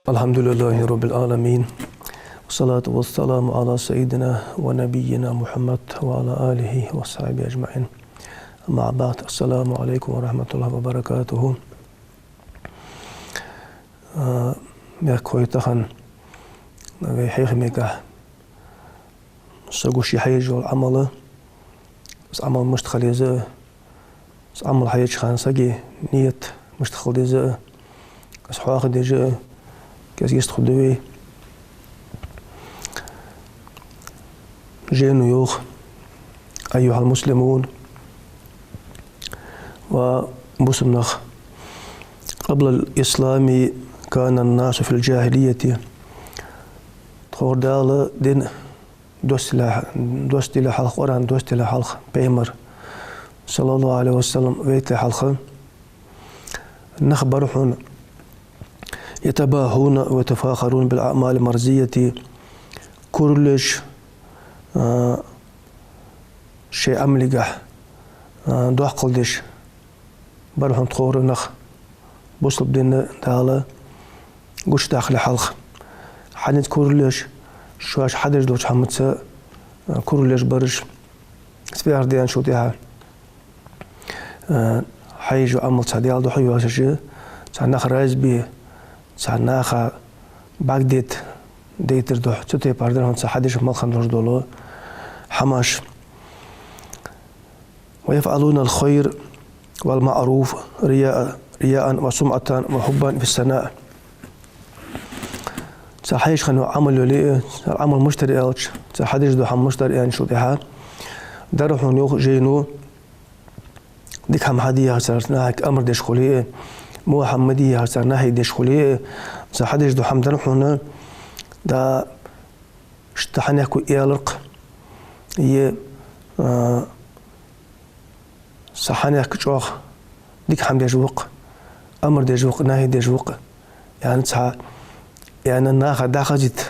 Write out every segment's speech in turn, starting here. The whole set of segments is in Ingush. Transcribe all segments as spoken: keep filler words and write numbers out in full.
الحمد لله رب العالمين. والصلاة والسلام على سيدنا ونبينا محمد وعلى آله وصحبه أجمعين. أما بعد. السلام عليكم ورحمة الله وبركاته. А, мехкахой, тахан вай хьехамегахьа саго ше хьаеш йола Ӏамал, из Ӏамал мишта хила еза, из Ӏамал хьаеча хана сага нийят мишта хила деза, из хьоахадеш, кӀезига йистхургда вай. Жайно йоах: أيها المسلمون, ва бусалба нах, قبل الإسلام كان الناس في الجاهلية. Тхогара Дала дин доссаделле, доссаделле хьалха, Къуръан доссаделле хьалха, Пайхамар, صلى الله عليه وسلم, вайтале хьалха, нах бар хьона يتباهون ويتفاخرون بالأعمال المرضية, курал еш, а, шоай Ӏамалегахьа, а, доккхал деш бар хьона тхогара нах, бусалба дин Дала гучадаккхале хьалха. ХӀанз курал еш, шоаш хьадеш долча хӀамаца, а, курал еш бараш. Цу тӀехьа, дийнахьа тӀехьа, а, хьаеш йола Ӏамал цхьа Даьла духьа йоацаш, цхьа нах раьза бе, цхьа наха бӀаргадайта дайтар духьа, цу тайпара дар хьона цхьа хьадеш малхан долаш дола хӀамаш. ويفعلون الخير والمعروف رياء، رياء وسمعة وحبا في الثناء. Цхьа хьаеш хинна йола Ӏамал йоле а, цар Ӏамал мишта дар аьлча, цар хьадеш дола хӀама мишта дар аьнначул тӀехьа, дар хьона, йоах жайно, дика хӀама хьаде яхар цар нахага амар деш хуле а, во хӀама ма де яхар цар нахьи деш хуле а, цар хьадеш дола хӀама дар хьона, да, иштта хьанехко аьлар-кх, е, а, са хьанехк чӀоагӀа дика хӀама деш ва-кх, амар деш ва-кх, нахьи деш ва-кх, аьнна цхьа, аьнна наха дӀахазийта,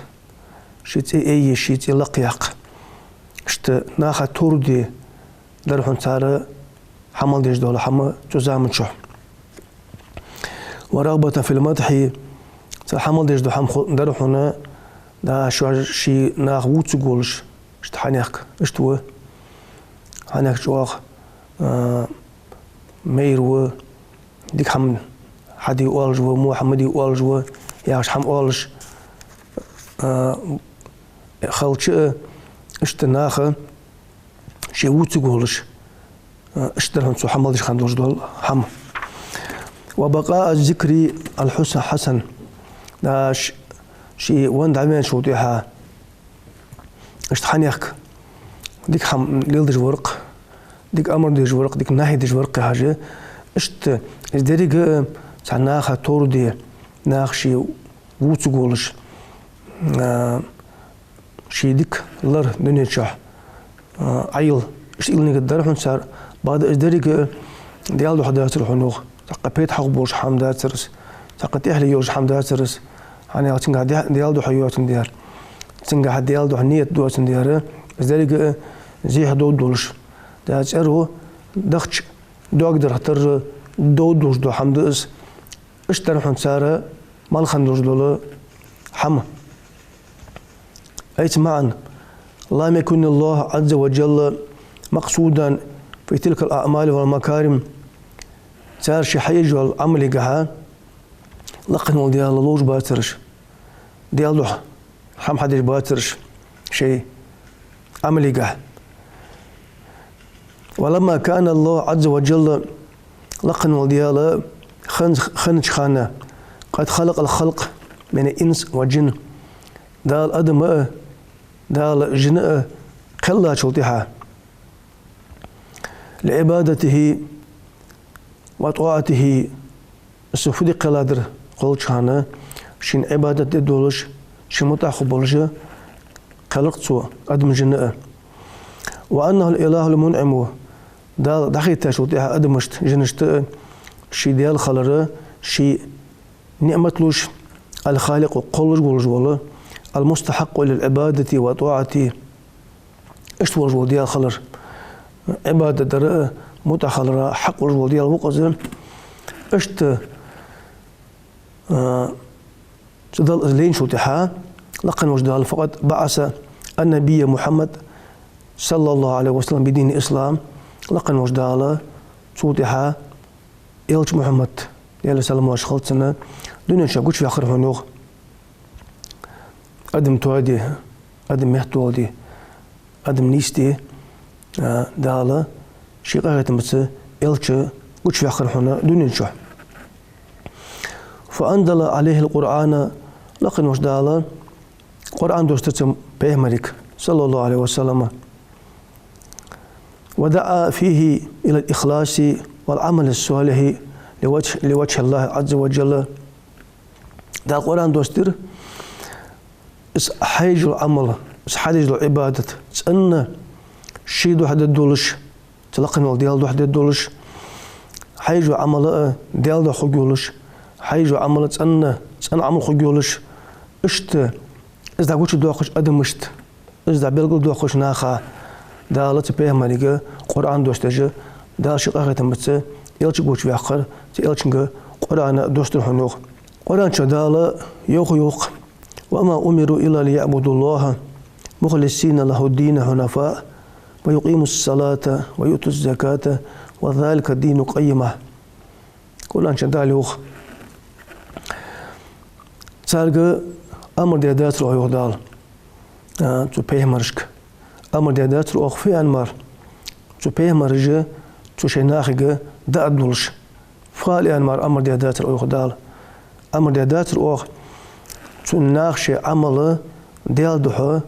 ший цӀи айе, ший цӀи лакхъяккха. Иштта наха товр де дар хьона цар хьа мел деш дола хӀама цу заман чухь. ورغبة في المدح, цар хьа мел деш дола хӀама ху-, дар хьона, да, шоаш ший наха вувцаргволаш, иштта хьанехк, иштта ва. Хьанехк чӀоагӀа, а, майра ва, дика хӀама хьаде оалаш ва, во хӀама ма де оалаш ва, яхаш хӀама оалаш, а, хилча а, иштта наха ше вувцаргволаш, а, иштта дар хьона цо хьа мел деш хинна долаш дола хӀама. وبقاء الذكر الحس-، الحسن. Да, ш-, ше венна дӀаваьнначул тӀехьа, иштта хьанехк дика хӀама леладеш вар-кх, дика амар деш вар-кх, дика нахьи деш вар-кх яхаш, иштта из деррига а цхьа наха товр де, наха ше вувцаргволаш, а, ший дика лар дунен чухь, а, Ӏайла, иштта илниг дар хьона цар, бакъда из деррига а Даьла духьа дацар хьона, йоах. Цхьаккха пайда хьахургболаш хӀама дацар из, цхьаккха тӀехьале йолаш хӀама дацар из, хӀана аьлча цунгахьа Даь-, Даьла духьа йоацандаь, цунгахьа Даьла духьа нийят доацандаь, из деррига а зехьа довргдолаш, да, цӀеро дахча доагадарах тара довргдолаш дола хӀама да из. Иштта дар хьона цар мел хинна долаш дола хӀама. Айца маӀан: لم يكن الله عز وجل مقصودا في تلك الأعمال والمكارم. Цар ше хьаеш йола Ӏамалегахьа лакхвенна вола Даьла ловш бацар уж, Даьла духьа хӀама хьадеш бацар уж шоай Ӏамалегахьа. ولما كان الله عز وجل, лакхвенна вола Даьла хин-, хиннача хана, قد خلق الخلق من الإنس والجن, Дала адам а, Дала жин а кхеллачул тӀехьа, لعبادته وطاعته, из фу де кхелладар кхоллача хана, шийна Ӏибадат де долаш, ший мутӀахьа хургболаш кхеллар-кх цо адам а жин а. وأنه الإله المنعم, Дала дӀахийттачул тӀехьа адамашта, жинашта а ший Даьла хилар, ший ниӀмат луш, الخالق, кхоллаш волаш вола, المستحق للعبادة والطاعة, иштта волаш вола Даьла хилар, Ӏибадат дара а, мутӀахьа хилара хьакъ волаш вола Даьла ва-кх из. Иштта А, цу Далла из лайначул тӀехьа, лакхвенна волча Дала: «فقد بعث النبي محمد صلى الله عليه وسلم بدين الإسلام». Лакхвенна волча Дала цул тӀехьа элча Мухьаммад, Даьла салам-моаршал хилда цунна, дунен чу гучаваьккхар хьона, йоах. Адам тоаде, адам меттаде, адам нийсде, а, Дала ший къахетамца элча гучаваьккхар хьона дунен чу. «فأنزل عليه القرآن», лакхвенна волча Дала Къуръан доссадир цу пайхамарга, صلى الله عليه وسلم. «ودعا فيه إلى الإخلاص والعمل الصالح لوجه، لوجه الله عز وجل». Дала Къуръан доссадир, из хьаеш йола Ӏамал, из хьадеш дола Ӏибадат цӀенна ший духьа дергдолаш, цу лакхвенна волча Даьла духьа дергдолаш, хьаеш йола Ӏамал а Даьла духьа хургйолаш, хьаеш йола Ӏамал цӀенна, цӀена Ӏамал хургйолаш, иштта из дӀагучадоаккхаш адамашта, из дӀабелгалдоаккхаш наха, Дала цу пайхамарга Къуръан доссадеш, Дала ший къахетамца элча гучаваьккхар, цу элчанга Къуръан доссадир хьона, йоах. Къуръан чу Дала йоах, йоах: «وما أمروا إلا ليعبدوا الله مخلصين له الدين حنفاء ويقيموا الصلاة ويؤتوا الزكاة وذلك دين القيمة». Къуръан чу Дала йоах: царга амар даь дацар оаха, йоах Дала, а, цу пайхамарашка. Амар даь дацар оаха фу аьнна мара? Цу пайхамараша цу шоай нахага дӀаоттадолаш. Фу ала аьнна мара амар даь дацар оаха, йоах Дала? Амар даь дацар оаха цу наха шоай Ӏамал Даьла духьа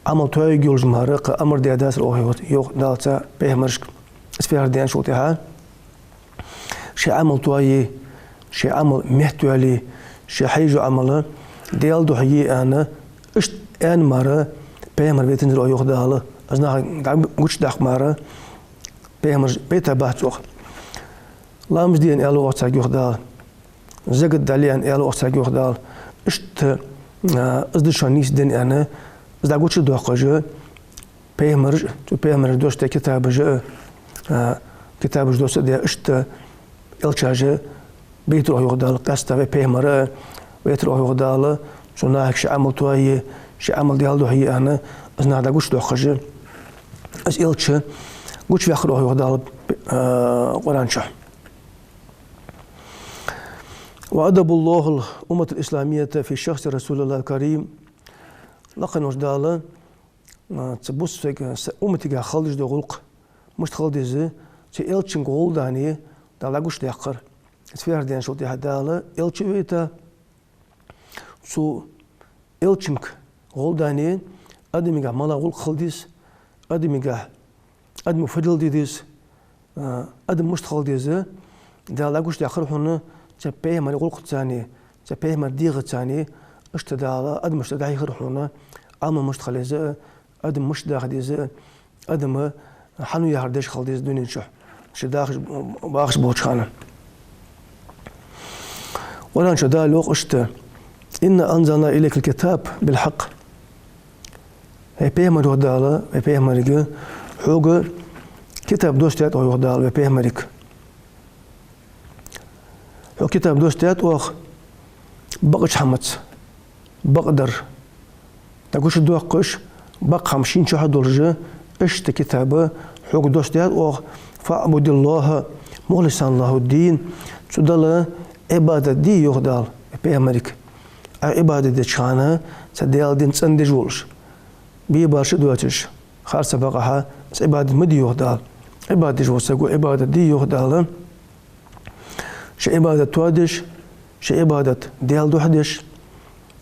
Ӏамал тоаергйолаш мара, кхы амар даь дацар оаха, йоах, йоах Дала цу пайхамарашка. Из пайхамар даьнначул тӀехьа шоай Ӏамал тоае, шоай Ӏамал меттаоалае, шоаш хьаеш йола Ӏамал Даьла духьа е аьнна, иштта аьнна мара пайхамар вайтанзар оаха, йоах Дала. Из наха дӀагучадаккха мара пайхамараш байтабац оаха. Ламаз де аьнна аьлар оаха царга, йоах Дала. Закат дӀале аьнна аьлар оаха царга, йоах Дала. Иштта, а, из да шоана нийсденна аьнна, из дӀагучадоаккхаш пайхамараш, цу пайхамараша доссадаь китабаш а, а, китабаш доссадаь, иштта элчаш а байтар оаха, йоах Дала, къаьстта вай пайхамар а вайтар оаха, йоах Дала, цу нахага шоай Ӏамал тоае, шоай Ӏамал Даьла духьа е аьнна, из наха дӀагучадоаккхаш, из элча гучаваьккхар оаха, йоах Дала, а, Къуръан чу. «وأدب الله الأمة الإسلامية في شخص رسول الله الكريم». Лакхвенна волча Дала, а, цу бусалба сага, са умматага хила дезаш дола гӀулакх мишта хила деза, цу элчанга гӀолла даьнна Дала дӀагучадаьккхар. Из пайхамар даьнначул тӀехьа Дала элча вайта, цу элчанга гӀолла даьнна адамагахь малагӀа гӀулакх хила деза, адамагахь, адамо фу дилла де деза, а, адам мишта хила деза, Дала дӀагучадаьккхар хьона цу пайхамара гӀулакхаца, цу пайхамара дегӀаца, иштта Дала адамашта дӀахьехар хьона, Ӏамал мишта хила еза, адам мишта даха деза, адам хьан яхар деш хила деза дунен чу, ше дахаш, бахаш болча хана. Къуръан чу Дала йоах иштта: «إنا أنزلنا إليك الكتاب بالحق». ХӀай пайхамар, йоах Дала, хӀай пайхамарга, хьога китаб доссадаьд оаха, йоах Дала, хӀай пайхамарга. Хьога китаб доссадаьд оаха бакъча хӀамаца, бакъдар дӀагучадоаккхаш, бакъ хӀама шийна чухь долаш, иштта китаб хьога доссадаьд оаха: «فاعبد الله مخلصا له الدين». Цу Далла Ӏибадат де, йоах Дала, хӀай пайхамарга. Ӏа Ӏибадат деча хана цу Даьла дин цӀендеш волаш, бе-бараш доацаш, харцахьа-бакъахьа Ӏибадат ма де, йоах Дала. Ӏибадат деш вола саго Ӏибадат де, йоах Дала. Ший Ӏибадат тоадеш, ший Ӏибадат Даьла духьа деш,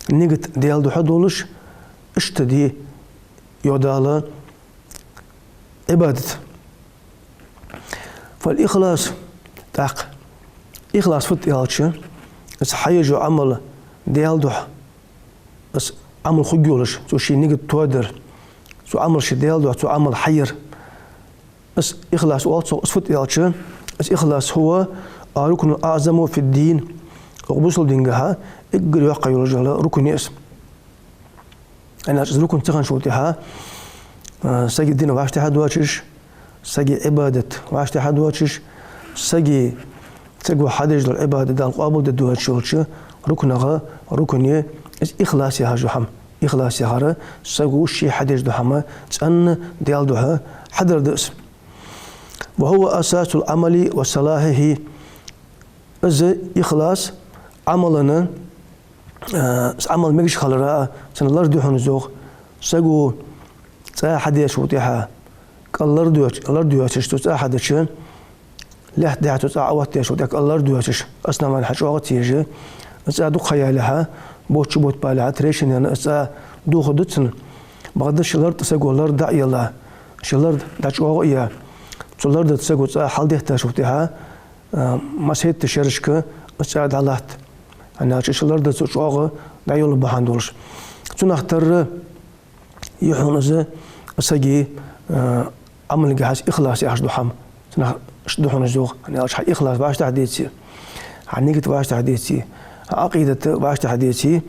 нигат Даьла духьа долаш, иштта де, йоах Дала, Ӏибадат. «فالإخلاص», тӀаккха ихлас фуд аьлча, из хьаеш йола Ӏамал Даьла духьа, из Ӏамал хургйолаш, цо ший нигат тоадар, цу Ӏамал ший Даьла духьа, цу Ӏамал хьаяр. Из ихлас оал цох, из фуд аьлча, из ихлас هو الركن الأعظم في الدين. Укх бусалба динагахьа эггара йоккха йолаш йола рукн я из. ХӀана аьлча из рукн ца хинначул тӀехьа, а, сага дин вӀаштӀехьа доацаш, сага Ӏибадат вӀаштӀехьа доацаш, сага, саго хьадеш дола Ӏибадат Дала къоабалде доацаш йолча рукнагӀа рукн я из ихлас яхаш дола хӀама. Ихлас яхар саго ше хьадеш дола хӀама цӀенна Даьла духьа хьадар да из. وهو أساس العمل وصلاحه. Из ихлас Ӏамала, а, из Ӏамал мегаш хилара, цун лар да хьона из, йоах. Саго цӀа хьадеш ва тӀехьа, кӀал лар доац-, лар доацаш цо цӀа хьадича, лаьтта дехьа цо цӀа Ӏооттадеш ва тӀехьа, кӀал лар доацаш, основание хьачӀоагӀа ца еш, из цӀа дукха ха ялалехьа, бутт чубутт балалехьа, трещина яь, из цӀа дохаргда цунна. Бакъда ший лар тӀа саго лар дӀа а елла, ший лар дӀачӀоагӀа а яь, цу лар тӀа саго цӀа хьалдетташ ва тӀехьа, а, массайтта шерашка из цӀа дӀалатт. ХӀана аьлча ший лар тӀа цо чӀоагӀа дӀайолла бахьан долаш. Цунах тара я хьона из сага, а, Ӏамалгахьа из ихлас яхаш дола хӀама. Цунах иштта да хьона из, йоах. ХӀана аьлча хьа ихлас вӀаштӀехьа деце, хьа нигат вӀаштӀехьа деце, хьа Ӏакъидат вӀаштӀехьа деце,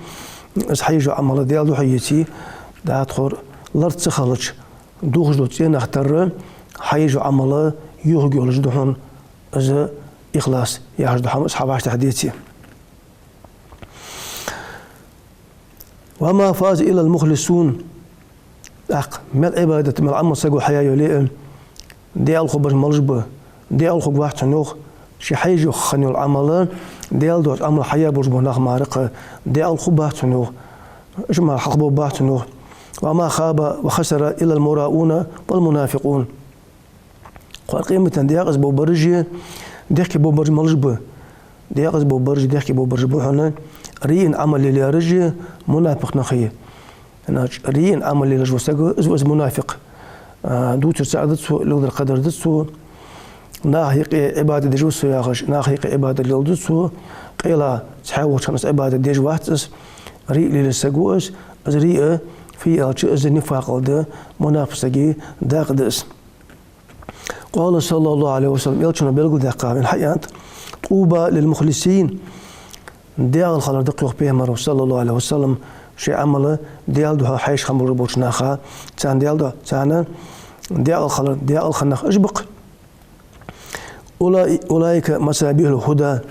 из хьаеш йола Ӏамал Даьла духьа еце, дӀахо лар ца хилча, дохаш дола цӀенах тара хьаеш йола Ӏамал йохаргйолаш да хьона из ихлас яхаш дола хӀама, из хьа вӀаштӀехьа деце. وما فاز إلا المخلصون. ТӀаккха мел Ӏибадат, мел Ӏамал саго хьаяь йоле а, Даьла хургбараш малаш ба, Даьла хургвац цунна, йоах, ше хьаеш йола хинна йола Ӏамал, Даьла духьа Ӏамал хьаяь болаш бола нах мара-кх Даьла хургбац цунна, йоах, уж мара хьалхабовргбац цунна, йоах. وما خاب وخسر إلا المراءون والمنافقون. Кхоана къематдийнахьа декъаза бовргбараш а, дехке бовргбараш малаш ба? Декъаза бовргбараш а, дехке бовргбараш ба хьона рийна Ӏамал лелаяраш а, мунафикъ нах а. ХӀана аьлча рийна Ӏамал лелаеш вола саг, из ва из мунафикъ. А, дувцар цаӀ да цо, леладар кхыдар да цо. Наха юкъе Ӏибадат деш ва со яхаш, наха юкъе Ӏибадат леладу цо. Къайла цхьаволча хана из Ӏибадат деш вац из. Рийна лелаеш саг ва из. Из рийна, фу я аьлча, из нифакъал да, мунафикъ сага дакъа да из. قال صلى الله عليه وسلم, Элчано белгалдаьккха, вайна хьааьннад: طوبى للمخلصين. ДегӀал хилар да-кх, йоах Пайхамаро, صلى الله عليه وسلم, шоай Ӏамал Даьла духьа хьаеш хинна болаш болча наха, царна Даьла духьа, царна дегӀал хилар, дегӀал хинна нах уж ба-кх. أولئ-، أولئك مصابيح الهدى.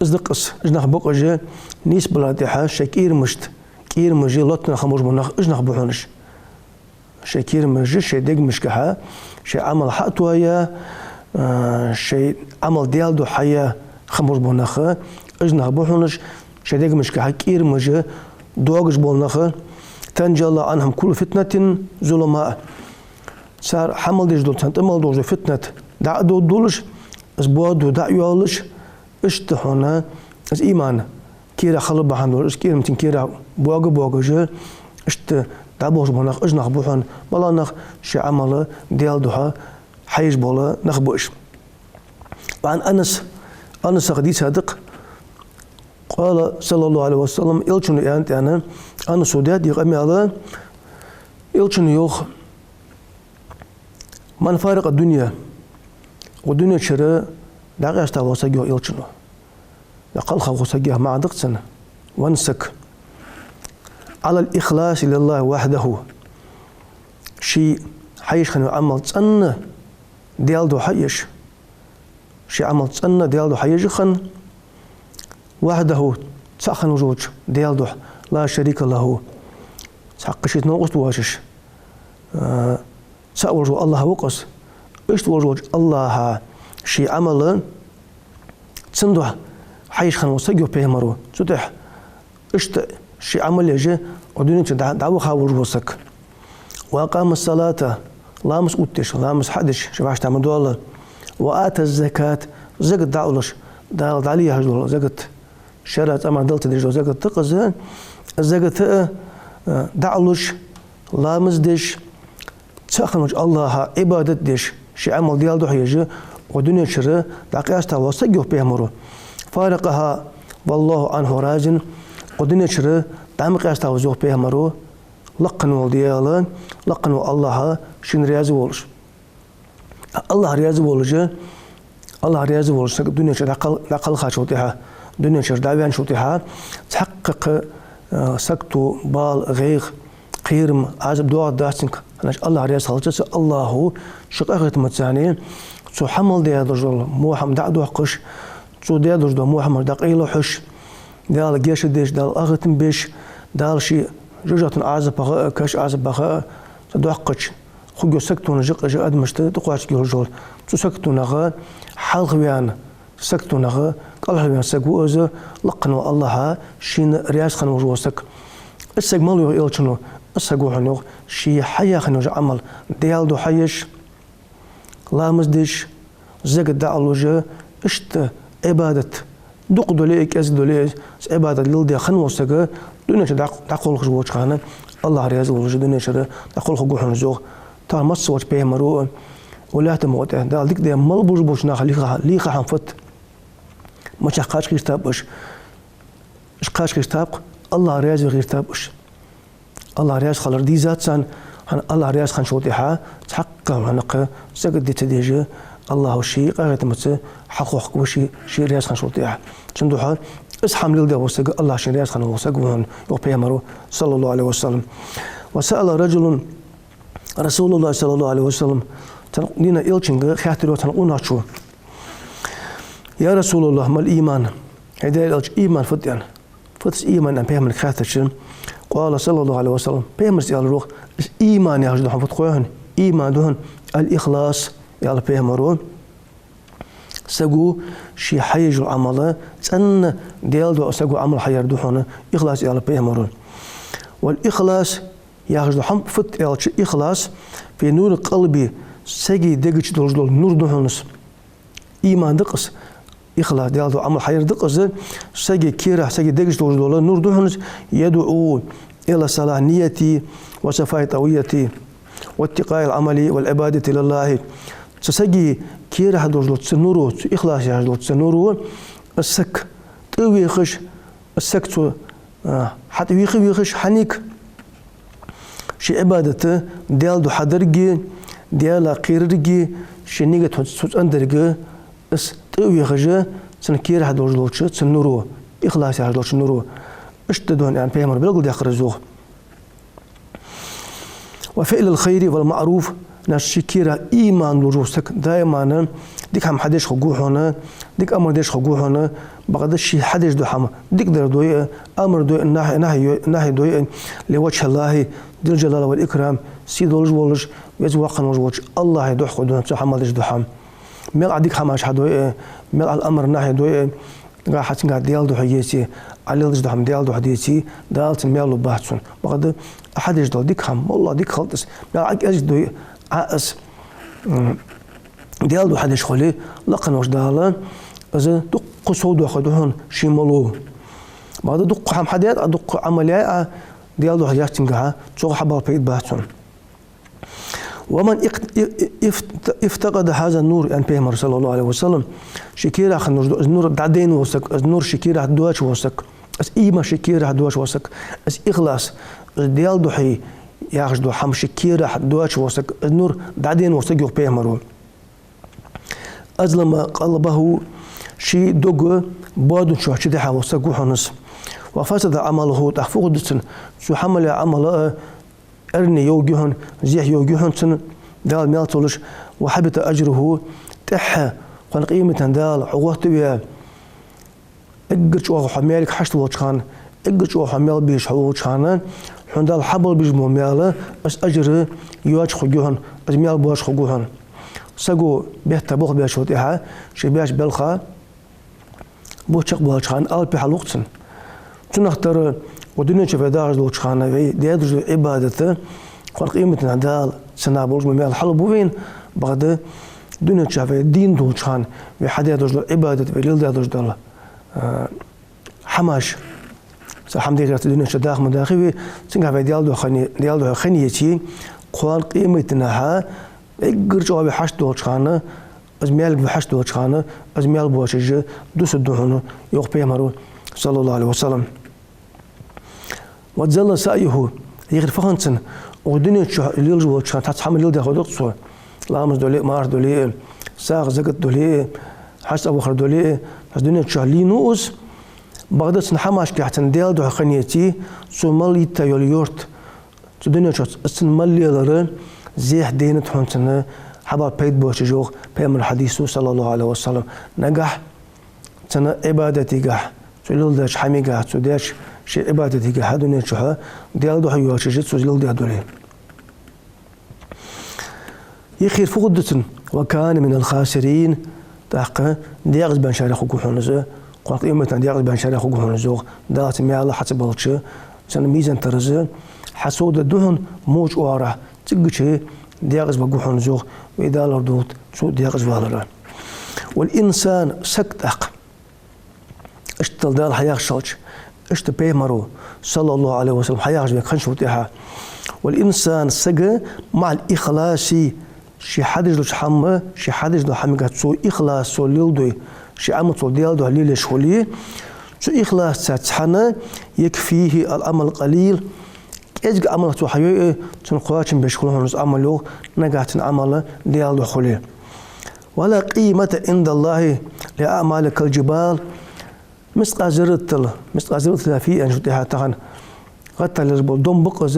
Из да-кх из, уж нах ба-кх уж, нийсбалара тӀехьа шоай кӀирамашта, кӀирамаш лоттаденна хинна болаш бола нах, уж нах ба хьона уж. Шоай кӀирамаш шоай дегашкахьа, шоай Ӏамал хьа а тоаяь, а, шоай Ӏамал Даьла духьа хьаяь хинна болаш бола нах, уж нах ба хьона уж, шоай дегашкахьа кӀирамаш доагаш бола нах. تنجلى عنهم كل فتنة ظلماء. Цар хьа мел деш дола, царна тӀа мел долаш дола фитнат дӀа а довргдолаш, из боадо дӀа а йоалаш, иштта хьона из иман кера хила бахьан долаш, из кӀирам цун кера боага-боагаш, иштта дӀаболхаш бола нах, уж нах ба хьона, малагӀа нах? Шоай Ӏамал Даьла духьа хьаеш бола нах ба уж. وعن أنس, Анасах дийцад-кх, قال صلى الله عليه وسلم, Элчано аьннад, аьнна, Анаса даьд из къамаьл, Элчано йоах: من فارق الدنيا, укх дунен чура дӀакъаьста вола саг, йоах Элчано. ДӀакхалха вола саг яха маӀан да-кх цун, венна саг. على الإخلاص لله وحده. Ше хьаеш хинна йола Ӏамал цӀенна Даьла духьа еш. Шоай Ӏамал цӀенна Даьла духьа еш хинна, وحده, цаӀ хинна волаш волча Даьла духьа, لا شريك له, цхьаккха шийца новкъост воацаш, а, цаӀ волаш вола АллахӀ ва-кх из. Иштта волаш волча АллахӀа шоай Ӏамал цун духьа хьаеш хинна вола саг, йоах Пайхамаро. Цу тӀа иштта шоай Ӏамал еш, укх дунен чура дӀа-, дӀаваха волаш вола саг. وأقام الصلاة, ламаз оттадеш, ламаз хьадеш, ший вӀаштӀехьа ма доалла. وآتى الزكاة, закат дӀалуш, Дала дӀале яхаш дола закат, шера цӀа мара дала ца дезаш дола закат да-кх из, закат а, а, дӀалуш, ламаз деш, цаӀ хинна волча АллахӀа Ӏибадат деш, шоай Ӏамал Даьла духьа еш, укх дунен чура дӀакъаьста вола саг, йоах Пайхамаро. فارقها والله عنه راض, укх дунен чура дӀа ма къаьста ва из, йоах Пайхамаро, лакха хинна вола Даьла, лакха хинна вола АллахӀ шийна раьза волаш. АллахӀ раьза волаш, АллахӀ раьза волаш саг дунен чура дӀакхал-, дӀакхалхачул тӀехьа, дунен чура дӀаваьнначул тӀехьа, цхьаккха, а, сагото, бала, гӀайгӀа, кхерам, Ӏазап доагӀаргдац цунга, хӀана аьлча АллахӀ раьза хилча, цу АллахӀо ший къахетамца цу хьа мел даь долаш дола во хӀама дӀа а доаккхаш, цо даь долаш дола во хӀамаш дӀакъайлахьош, Дала гешт деш, Дала къахетам беш, Дала ший жожагӀатен Ӏазапах а, каша Ӏазапах а цу доккхача, хургйолча саготонах жакъа жа адамашта тӀакхоачаргйолаш йола, цу саготонах хьалхаваьнна, саготонах кӀалхарваьнна саг ва из, лакха хинна вола АллахӀ шийна раьза хинна волаш вола саг. Из саг мала ва, йоах элчано, из саг ва хьона, йоах, ше хьаяь хинна йола Ӏамал Даьла духьа еш, ламаз деш, закат дӀалуш, иштта Ӏибадат дукха дале а, кӀезига дале а, из Ӏибадат леладаь хинна вола саг дунен чу дӀа-, дӀакхалхаш волча хана АллахӀ раьза волаш дунен чура дӀакхалхаргва хьона из, йоах. Тахан массаволча пайхамаро а, укх лаьттан букъа тӀа Дала дика даь мел болаш болча наха лийха-, лийха хӀама фуд? Мичахьа кхача гӀертаб уж? Уж кхача гӀертаб-кх, АллахӀ раьза ве гӀертаб уж. АллахӀ раьза хилар дийзад царна, хӀана, АллахӀ раьза хинначул тӀехьагӀа цхьаккха хӀама, кхы закат де ца деш, АллахӀа ший къахетамца хьалхохкаргва ше, ше раьза хинначул тӀехьагӀа. Цудухьа из хӀама леладаь вола саг АллахӀ шийна раьза хинна вола саг ва хьона, йоах пайхамаро, صلى الله عليه وسلم. وسأل رجل رسول الله صلى الله عليه وسلم. Цхьан дийнахьа элчанга хаьттар, йоах, цхьан къонахчо: «يا رسول الله، ما الإيمان؟» ХӀай Даьла элча, иман фуд, аьнна. Фуд из иман, аьнна, пайхамарага хаьттача, قال صلى الله عليه وسلم, пайхамара аьлар, йоах, из иман яхаш дола хӀама фуд хой хьона? Иман да хьона الإخلاص, аьлар пайхамаро. Саго ше хьаеш йола Ӏамал цӀена Даьла духьа саго Ӏамал хьаяр да хьона ихлас, аьлар пайхамаро. والإخلاص яхаш дола хӀама фуд аьлча, ихлас في نور القلب, сага дега чу долаш дола нур да хьона из. Иман да-кх из, ихлас, Даьла духьа Ӏамал хьаяр да-кх из, сага керахьа, сага дега чу долаш дола нур да хьона из, يدعو إلى صلاح النية وصفاء الطوية واتقان العمل والعبادة لله. Цу сага керахьа долаш дола цу нуро, цу ихлас яхаш долча цу нуро, из саг тӀавехаш, из саг цу, а, хьатӀавеха-вехаш, хьанийга ший Ӏибадат Даьла духьа дарга, Даьлах кхерарга, ший нигат хьона цу цӀендарга, из тӀавехаш, цун керахьа долаш долча цу нуро, ихлас яхаш долча нуро. Иштта да хьона, аьнна, пайхамара белгалдаьккхар из, йоах. وفعل الخير والمعروف, нах, ший керахьа иман долаш вола саг даиман дика хӀама хьадеш хургва хьона, дика амар деш хургва хьона, бакъда ше хьадеш дола хӀама дикадар дой а, амар дой а, нахь-, нахь-, нахьи дой а, لوجه الله ذي الجلال والإكرام, сий долаш волаш, веза-воккха хинна волаш волча АллахӀа духьа хургда хьона цу хӀамал деш дола хӀама. Мел Ӏа дика хӀамаш хьадой а, мел Ӏа амар нахьи дой а, нагахьа хьа цунга Даьла духьа еце, Ӏа леладеш дола хӀама Даьла духьа деце, Дала цун маьл лургбац хьона. Бакъда Ӏа хьадеш дола дика хӀама, моллагӀа дика хилда из, мел Ӏа кӀезига дой а, Ӏа из, м, Даьла духьа деш хуле, лакха хинна волча Дала из дукха совдоаккхаргда хьона ший мало. Бакъда дукха хӀама хьадаьд Ӏа, дукха Ӏамал яьй Ӏа, Даьла духьа яц цунгахьа, цох хьабоала пайда бац хьона. ومن اق-، افتقد هذا النور, аьнна пайхамара, صلى الله عليه وسلم, ший керахьа хинна долаш дола из нур дӀадайна вола саг, из нур ший керахьа доацаш вола саг, из иман ший керахьа доацаш вола саг, из ихлас, из Даьла духьа яхаш дола хӀама ший керахьа доацаш вола саг, из нур дӀадайна вола саг, йоах пайхамаро. أظلم قلبه, ший дог боадон чу чудихьа вола саг ва хьона из. وفسد عمله, тӀаккха фу хургда цун? Цо хьа мел яь Ӏамал а эрна йовргья хьона, зехьа йовргья хьона цун, Дала маьл ца луш. وحبط أجره, тӀехьа кхоана къематдийнахьа Дала хьо гӀоттаваь, эггара чӀоагӀа хьо маьлага хьашт волча хана, эггара чӀоагӀа хьо маьл безаш хьо волча хана, хьона Дала хьабоалабеш бола маьл, из ажр йоацаш хургья хьона, из маьл боацаш хургва хьона. Саго бетта болх баьчул тӀехьагӀа, ше баьча балха бутт чакхбоалача хана алапи хьалу-кх цунна. Цунах тара, укх дунен чу вай дахаш долча хана вай даь долаш дола Ӏибадат, кхоана къематдийнахьа Дала цунах болаш бола маьл хьалургба вайна, бакъда дунен чу вай дийна долча хана вай хьадаь долаш дола Ӏибадат, вай леладаь долаш дола, а, хӀамаш, цхьа хӀама де гӀерта дунен чу даха ма дахий вай, цунгахьа вай Даьла духьа хинна, Даьла духьа хинна еце, кхоана къематдийнахьа эггара чӀоагӀа вай хьашт долча хана, из маьлага вай хьашт долча хана, из маьл боацаш дусаргда хьона, йоах пайхамаро, صلى الله عليه وسلم. وضل سعيه, яхар фу хиннад цун? Укх дунен чу лелаш волча хана цхьацца хӀама леладаь хургда-кх цо. Ламаз дале а, марха дале а, сагӀа, закат дале а, хьажцӀа вахар дале а, цхьа дунен чу лийннав из. Бакъда цун хӀамашкахьа цун Даьла духьа хинна еце, цо мел йита йола юрт, цу дунен чу цун мел лелар зехьа дайнад хьона цунна хьабоала пайда боацаш, йоах пайхамара хьадисо, صلى الله عليه وسلم. Нагахьа цун Ӏибадатагахьа, цо леладеча хӀамагахьа, цо деча ший Ӏибадатагахьа дунен чухь Даьла духьа йоацаш цо леладаь дале. Юххера фу хургда цунна? «وكان من الخاسرين», тӀаккха декъаза баьнначарех хургва хьона из, кхоана къематдийнахьа декъаза баьнначарех хургва хьона из, йоах, Дала цун маьл хьа ца балча, цун мизан тараза хьасовдергда хьона, моча оагӀорахьа цигача декъаза варгва хьона из, йоах, вай Дала лорадолда цу декъаза валара. «والإنسان», саг тӀаккха. Иштта Дала хьаяхаш хилча, иштта пайхамара, صلى الله عليه وسلم, хьаяхаш вайга хинначул тӀехьагӀа: «والإنسان», саг, «مع الإخلاص», ше хьадеш долча хӀама, ше хьадеш долча хӀамагахьа цо ихлас, цо леладой, ший Ӏамал цо Даьла духьа лелаеш хуле, цу ихласаца цхьана, «يكفيه العمل القليل», кӀезига Ӏамал цо хьайой, цунна кхоачам беш хул хьона из Ӏамал, йоах, нагахьа цун Ӏамал Даьла духьа хуле. «ولا قيمة عند الله لأعمال كالجبال». Мискъал зарратал, мискъал зарратал фи аьнначул тӀехьагӀа тахан гӀаттар лелаш бола дом ба-кх из,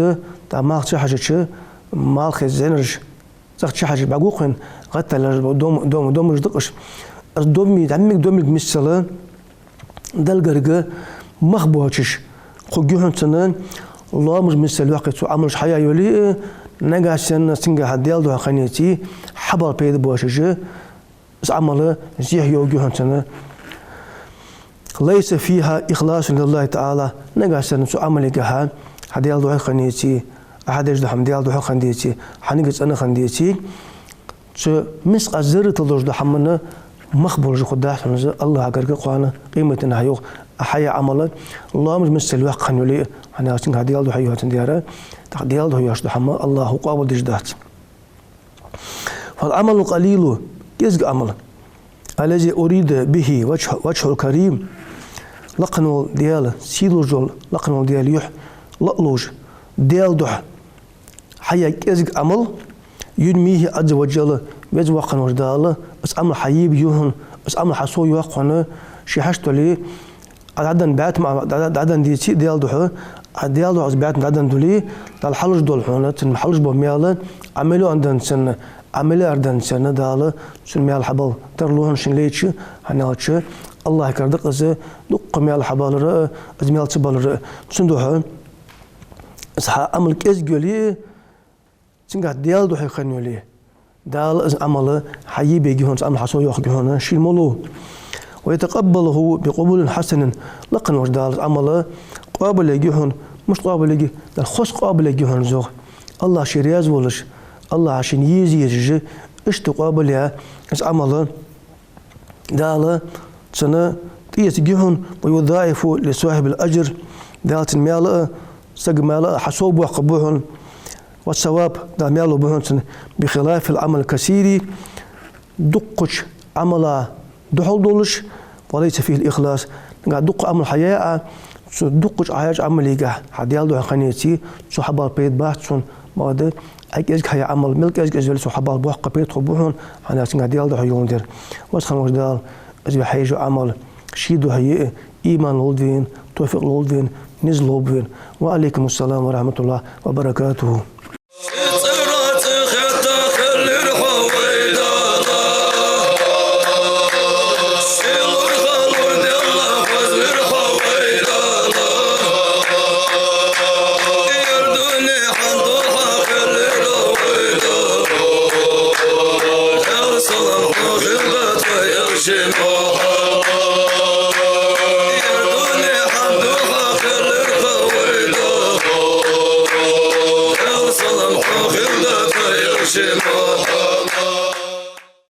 тӀаккха малх чухьежача, малхе зӀанараш цӀагӀа чухьежача бӀаргагу-кх вайна гӀаттар лелаш бола дом, дом, домаш да-кх уж. Из доми, зӀамига домилга миссел Далла гарга мах боацаш хургья хьона цунна, лоамаш миссел йоккхий цо Ӏамалаш хьаяь йоле а, нагахьа санна цунгахьа Даьла духьа хинна еце, хьабала пайда боацаш из Ӏамал зехьа йоагӀаргья хьона цунна. «ليس فيها إخلاص لله تعالى», нагахьа санна цу Ӏамалгахьа хьа Даьла духьа хинна деце, Ӏа хьадеш дола хӀама Даьла духьа хинна деце, хьа нигат цӀена хинна деце, цу мискъал зарратал долаш дола хӀаман мах болаш хургдац хьона из АллахӀа гарга кхоана къематдийнахьа, йоах, Ӏа хьаяь Ӏамал лоамаш миссел йоккха хинна йоле а, хӀана аьлча цунгахьа Даьла духьа йоагӀа цун дера, тӀаккха Даьла духьа йоацаш дола хӀама АллахӀа къоабалдеш дац. «فالعمل القليل», кӀезига Ӏамал, «الذي أريد به وجه، وجه الكريم», лакха хинна вола Даьла, сийлахь вола, лакха хинна вола Даьла юхь лаалуш, Даьла духьа хьаяь кӀезига Ӏамал, «ينميه عز وجل», Веза Воккха хинна волча Дала из Ӏамал хьаебаргья хьона, из Ӏамал хьасовйоаккх хьона, ше хьашт дале, Ӏа дӀаденна бӀаь тӀем Ӏа дӀа-, дӀаденна деце Даьла духьа, Ӏа Даьла духьа из бӀаь тӀем дӀаденна дале, Дала хьалуш дола хьона, цунна хьалуш бола маьл, Ӏа миллион денна санна, Ӏа миллиард денна санна, Дала цун маьл хьабала тарлу хьона шийна лайча, хӀана аьлча АллахӀа кара да-кх из дукха маьл хьабалар а, из маьл ца балар а. Цудухьа из хьа Ӏамал кӀезига йоле а, цунгахьа Даьла духьа хинна йоле, Дала из Ӏамал хьаебаргья хьона, из Ӏамал хьасовйоаккхаргья хьона шийна моллагӀа. «ويتقبله بقبول حسن», лакха хинна волча Дала из Ӏамал къоабалъергья хьона, мишта къоабалъергья, Дала хоза къоабалъергья хьона из, йоах. АллахӀ ше раьза волаш, АллахӀа шийна еза езаш, иштта къоабалъяь из Ӏамал Дала цунна тӀаэцаргья хьона, «ويضاعف لصاحبه الأجر», Дала цун маьл а, сага маьл а хьасовбоаккхаргба хьона, «والثواب», Дала маьл лургба хьона цунна, «بخلاف العمل الكثير», дуккхача Ӏамала духьал долаш, «وليس فيه الإخلاص», нагахьа дуккха Ӏамал хьаяь а, цу дуккхача хьаяьча Ӏамалгахьа хьа Даьла духьа хинна еце, цо хьабала пайда бац цунна, бакъда Ӏа кӀезига хьаяь Ӏамал, мел кӀезига из йоле а, цо хьабала боккха пайда хургба хьона, хӀана аьлча цунгахьа Даьла духьа йоландаь. Веза хинна волча Дала из вай хьаеш йола Ӏамал ший духьа я а, иман лулда вайна, товфикъ лулда вайна, низ лулба вайна. وعليكم السلام ورحمة الله وبركاته.